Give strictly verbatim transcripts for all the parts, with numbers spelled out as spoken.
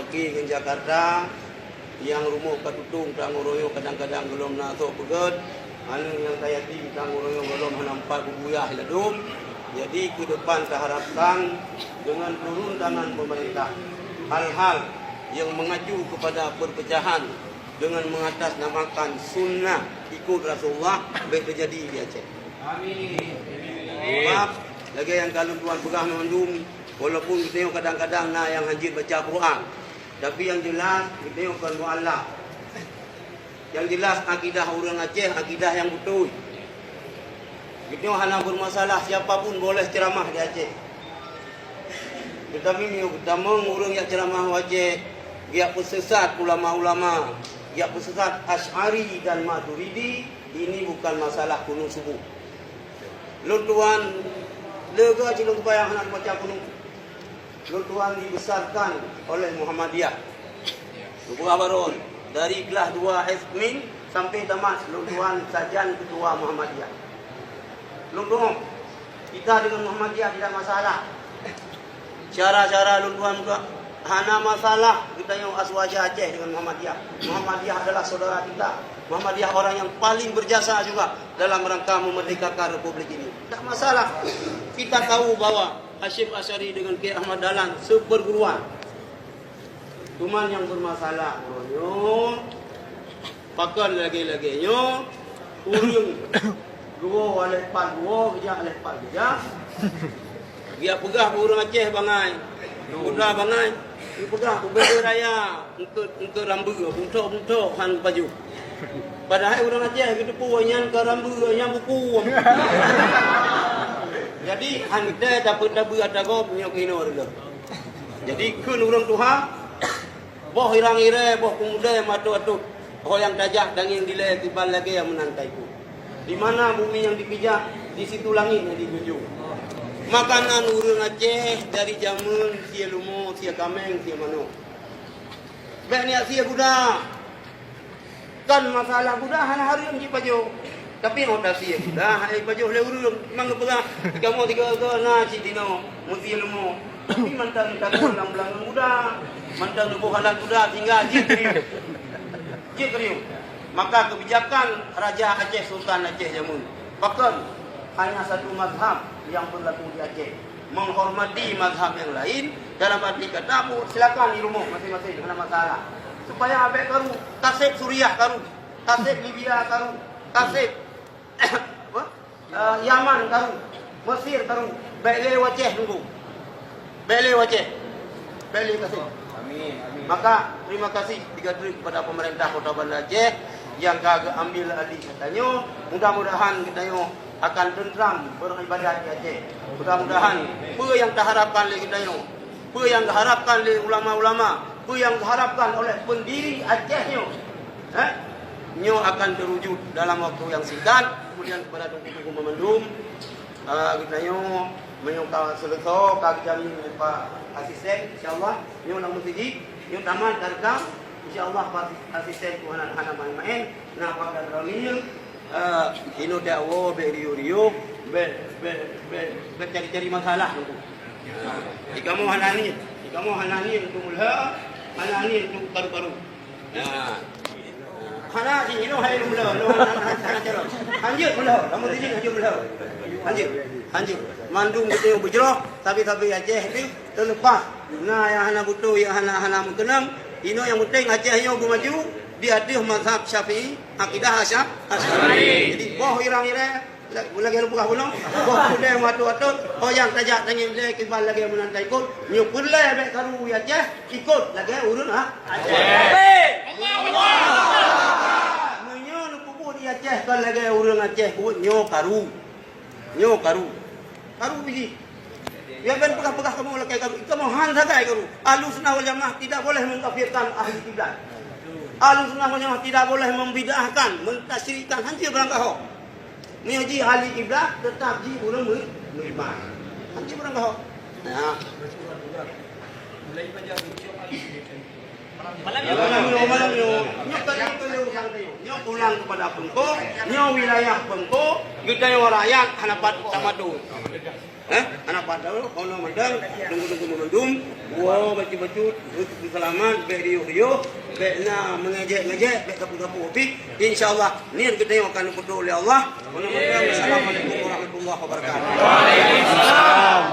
Ngon Jakarta, nyang rumoh ka tutong tanggong royong kadang-kadang gohlom na sok peugét, aneuk nyang ka yatim tanggong royong gohlom hana empat kubu yah ladôm. Jadi, keu depan taharapkan deungon turun tangan pemerintah, hal-hal nyang mengacu kepada perpecahan deungon mengatasnamakan sunnah ikut Rasulullah bék teujadi di Aceh. Amin. Maaf, lagée nyang ka lôn tuan peugah mandum, walaupun geutanyoe kadang-kadang na nyang hanjeuet baca Quran, tapi nyang jeulaih geutanyoe kon mualaf. Nyang jeulaih akidah ureuëng Aceh, akidah nyang beutôi. Geutanyoe hana bermasalah, siapa pun boleh ceramah di Aceh. Teutapi meunyoe geutamong ureuëng nyang ceramah u Aceh, geujak peusesat ulama-ulama, geujak peusesat Asy'ari dan Maturidi, ini bukan masalah kunut subuh. Lôn tuan, leuga cit lôn seumayang hana baca kunut. Lôn tuan dibesarkan oleh Muhammadiyah. Lôn peugah baron, dari kelas dua S M I N sampai tamat, lôn tuan sajan ketua Muhammadiyah. Lôn tuan, kita dengan Muhammadiyah tidak masalah. Cara-cara lôn tuan muka hana masalah geutanyoe Aswaja Aceh dengan Muhammadiyah. Muhammadiyah adalah saudara kita. Muhammadiyah orang yang paling berjasa juga dalam rangka memerdekakan republik ini. Tak masalah. Kita tahu bahwa Hasyim Asy'ari dengan Kiai Ahmad Dahlan seperguruan. Cuman nyang bermasalah uroe nyoe, pakon lagée-lagée nyoe, ureuëng geuwoe aléh pat geuwoe, geujak aléh pat geujak. Geujak peugah keu ureuëng Aceh bangai, muda bangai, geupeugah keu bée raya, eungkôt, eungkôt rambeue, bungthok-bungthok han pajoh. Padahai ureuëng Aceh geuteupeue nyan ka rambeue, nyan buku. Jadi, han geutem tapeuet tabeue ata gob nyoe keunoe reuloh. Jadi, kheun ureuëng tuha, boh irang-irée, boh peumudée meuatôt-atôt, ho nyang tajak tangieng dilée kiban lagée meunan taikôt. Di mana bumi yang dipijak, di situ langit yang dijunjung. Makanan ureuëng Aceh dari jameun sie lumo, sie kaméng, sie manok. Bék niat sie guda. Kan masalah guda hana hareuem jipajoh. Tapi nyang tasie guda hana jipajoh lé ureuëng. Memang geupeugah, kamoe tiga-tiga na cit dinoe, meusie lumo. Tapi mantong tagoe lam beulangong guda, mantong tuboh alat guda tinggai jih keurieueng. Jih keurieueng. Maka kebijakan Raja Aceh, Sultan Aceh jameun, pakon hanya satu mazhab yang berlaku di Aceh. Menghormati mazhab yang lain, dalam arti kata, bu, silakan di rumah masing-masing, hana masalah. Supaya abék karu, taseb Suriah karu, taseb Libya karu, taseb, apa? Eh, Yaman karu, Mesir karu, bék lé u Aceh nunggu. Bék lé u Aceh. Bék lé u Aceh. Amin, amin. Maka, terima kasih juga kepada pemerintah Kota Banda Aceh yang ka geuambil alih geutanyoe. Mudah-mudahan geutanyoe akan tentram beribadat di Aceh. Mudah-mudahan peue nyang taharapkan lé geutanyoe, peue nyang geuharapkan lé ulama-ulama, peue nyang geuharapkan oleh pendiri Aceh nyoe, eh, nyoe akan terwujud dalam waktu yang singkat. Kemudian kepada teungku-teungku meumandum, eh, geutanyoe meunyoe ka seuleusoe, ka geujamin lé Pak Asisten, insya Allah, nyoe lam meuseujid, nyoe tamat ka rekam, insya Allah Pak Asisten tu hana, hana maén-maén, na Pak Danramil, Eh, inoe dak woe bék riôh-riôh, bék, bék, bék, bék cari-cari masalah tu. Di kamoe hana niet, di kamoe hana niet untuk meulhö, hana niet untuk karu-karu. Nah. Hana jih, inoe hai meulhö, inoe hana, hana, hana cara. Hanjeuet meulhö, kamoe sini hanjeuet meulhö. Hanjeuet, hanjeuet. Mandum geutanyoe beujroh, sabe-sabe Aceh ni teuleupah. Na nyang hana beutôi, nyang hana, hana meukeunong. Inoe nyang penting Aceh nyoe beumaju di ateueh mazhab Syafi'i. Akidah Asya-, Asy'ari. Jadi, boh irang-irang, la-, lagée lôn peugah bunoe, boh udée meuatôt-atôt, ho nyang tajak tangieng dilée kiban lagée meunan taikôt, nyoe peureulée bék karu di Aceh, ikôt lagée ureuëng, ha? Aceh. Meunyoe neupeubuet di Aceh kon lagée ureuëng Aceh buet, nyoe karu. Nyoe karu. Karu biji. Ya, ban peugah-peugah kamoe lakée karu. Kamoe han sagai karu. Ahlussunnah wal Jamaah tidak boleh mengkafirkan ahli kiblat. Ahlussunnah wal Jamaah tidak boleh membid'ahkan, mentasyrikkan, hanjeuet beurangkaho. Meunyoe jih ahli kiblat, teutap jih ureuëng mui-, meuiman. Hanjeuet beurangkaho. Nah. Malam nyoe, malam nyoe, malam nyoe. Nyoe ka lheueh, ka lheueh urusan tanyoe. Nyoe pulang kepada Teungku, nyoe wilayah Teungku, geutanyoe rakyat hana pat tamadui. Eh, anak padang, kono mandang, tunggu-tunggu mandum, gua bacut-bacut, untuk keselamatan, bek riuh-riuh, bek na mengejek-ngejek, bek gapu-gapu pih. InsyaAllah, ni kita akan diputus oleh Allah. Kono mandang, Assalamualaikum warahmatullahi wabarakatuh. Waalaikumsalam.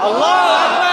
Allah.